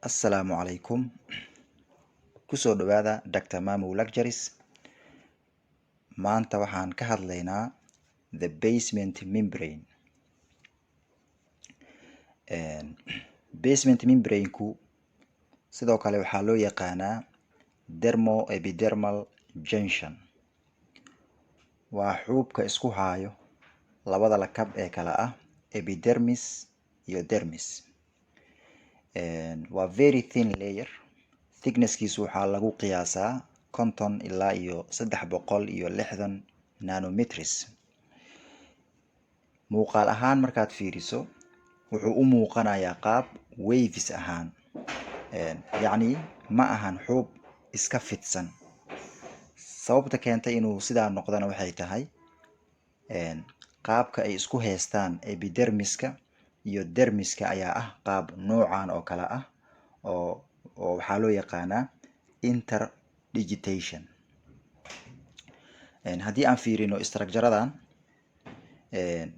Assalaamu calaykum. Kusoo dhawaada Dr. Mamow Lectures. Maanta waxaan ka hadlaynaa the basement membrane. Basement membrane-ku sidoo kale waxaa loo yaqaanaa dermoepidermal junction. Waa xuubka isku haayo labada lakab ee kala ah epidermis iyo dermis. Waa very thin layer. Thicknesskiisu waxaa lagu qiyaasaa 50 ilaa iyo 360 nanometers. Muuqaal ahaan markaad fiiriso, wuxuu u muuqanayaa qaab waves ahaan. Yacni ma ahan xuub iska fidsan. Sababta keentay inuu sidaa noqdana waxay tahay qaabka ay isku haystaan epidermiska iyo dermiska ayaa ah qaab noocan oo kale ah oo waxaa loo yaqaanaa interdigitation. Haddii aan fiirino structure-adan,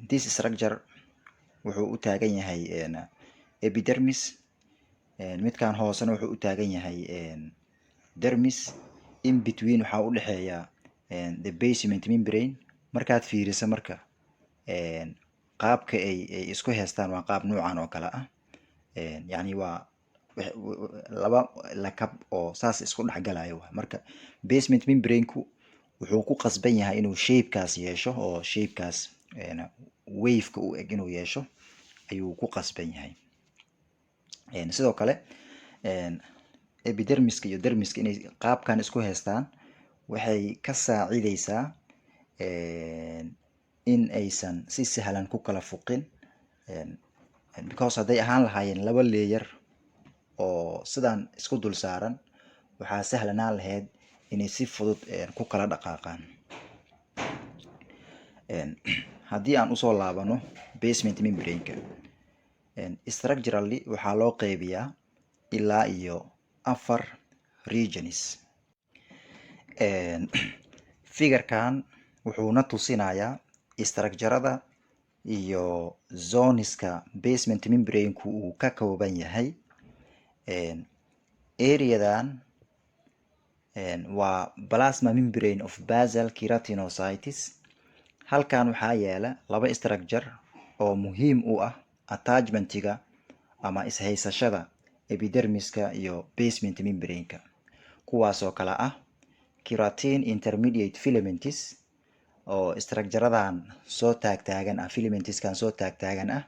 this structure wuxuu u taagan yahay epidermis, midkan hoosena wuxuu u taagan yahay dermis. In between waxaa u dhexeeya the basement membrane. Markaad fiiriso marka, qaabka ay isku haystaan waa qaab noocan oo kale ah. Yacni waa laba lakab oo saas isku dhex galaya waay. Marka basement membrane-ku wuxuu ku qasban yahay inuu shape-kaas yeesho, oo shape-kaas wave-ka u eg inuu yeesho ayuu ku qasban yahay. Sidoo kale epidermiska iyo dermiska inay qaabkan isku haystaan waxay ka saacideysaa in aysan si sahlan ku kala fuqin, because hadday ahaan lahaayeen laba layer oo sidaan isku dul saaran, waxaa sahlanaan lahayd inay si fudud ku kala dhaqaaqaan. Haddii aan usoo laabano basement membrane-ka, structurally waxaa loo qeybiyaa ilaa iyo afar regions. Figure-kan wuxuuna tusinayaa structure-ada iyo zoneska basement membrane-ku uu ka kooban yahay. Areadan waa plasma membrane of basal keratinocytes. Halkan waxaa yaala laba structure oo muhiim u ah attachmentiga ama ishaysashada epidermiska iyo basement membrane-ka, kuwaasoo kale ah keratin intermediate filaments oo structure-adan soo taagtaagan ah, filamentskan soo taagtaagan ah,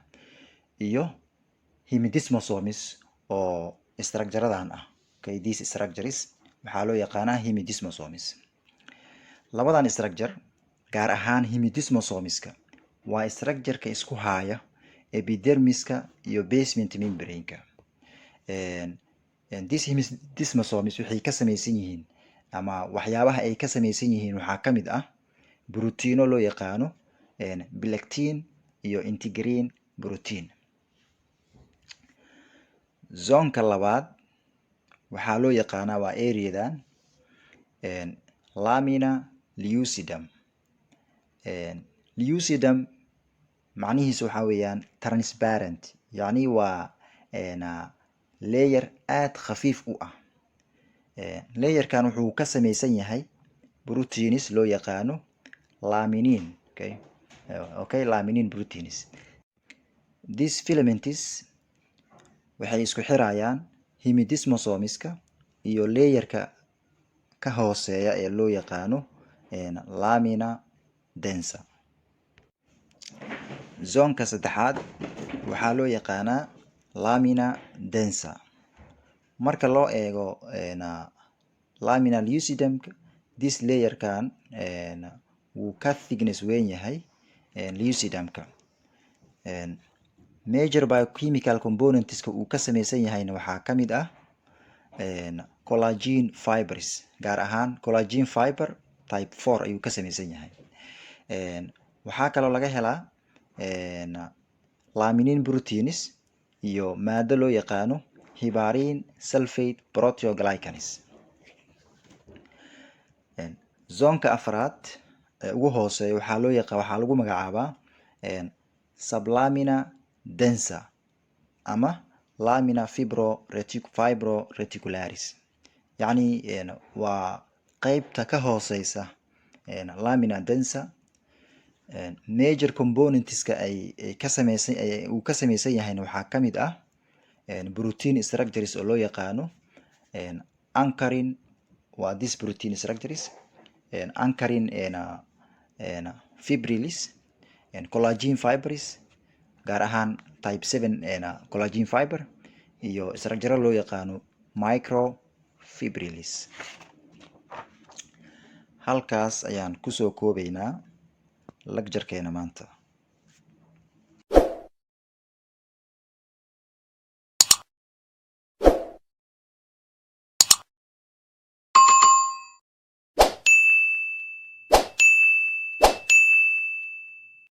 iyo hemidesmosomes oo structure-adan ah. Okay, these structures waxaa loo yaqaanaa hemidesmosomes. Labadan structure, gaar ahaan hemidesmosomeska, waa structure-ka isku haya epidermiska iyo basement membrane-ka. These hemidesmosomes waxay ka samaysan yihiin, ama waxyaabaha ay ka samaysan yihiin, waxaa ka mid ah brotiino loo yaqaano plectin iyo integrin protein. Zonka labaad waxaa loo yaqaanaa, waa areadan, lamina lucidum. Lucidum macnihiisu waxaa weeyaan transparent, yacni waa layer aad khafiif u ah. Layerkan wuxuu ka samaysan yahay proteins loo yaqaano laminin. Okay, laminin proteins. These filaments waxay isku xirayaan hemidesmosomeska iyo layerka ka hooseeya ee loo yaqaano lamina densa. Zonka saddexaad waxaa loo yaqaanaa lamina densa. Marka loo eego lamina lucidum, this layerkan wuu ka thickness weyn yahay lucidumka. Major biochemical componentska uu ka sameysan yahayna waxaa kamid ah collagen fibers, gaar ahaan collagen fiber type 4 ayuu ka sameysan yahay. Waxaa kaloo laga helaa laminin proteins iyo maado loo yaqaano heparan sulfate proteoglycans. Zonka afraad ee ugu hooseeya waxaa lagu magacaabaa sublamina densa ama Lamina fibroreticularis, yacni waa qeybta ka hooseysa lamina densa. Major componentska ay ka sameysan uu ka sameysan yahayna waxaa kamid ah protein structures oo loo yaqaano anchoring. Waa this protein structures: anchoring fibrils, collagen fibers, gaar ahaan type 7 collagen fiber, iyo structure loo yaqaano microfibrils. Halkaas ayaan kusoo koobaynaa lecturekeena maanta.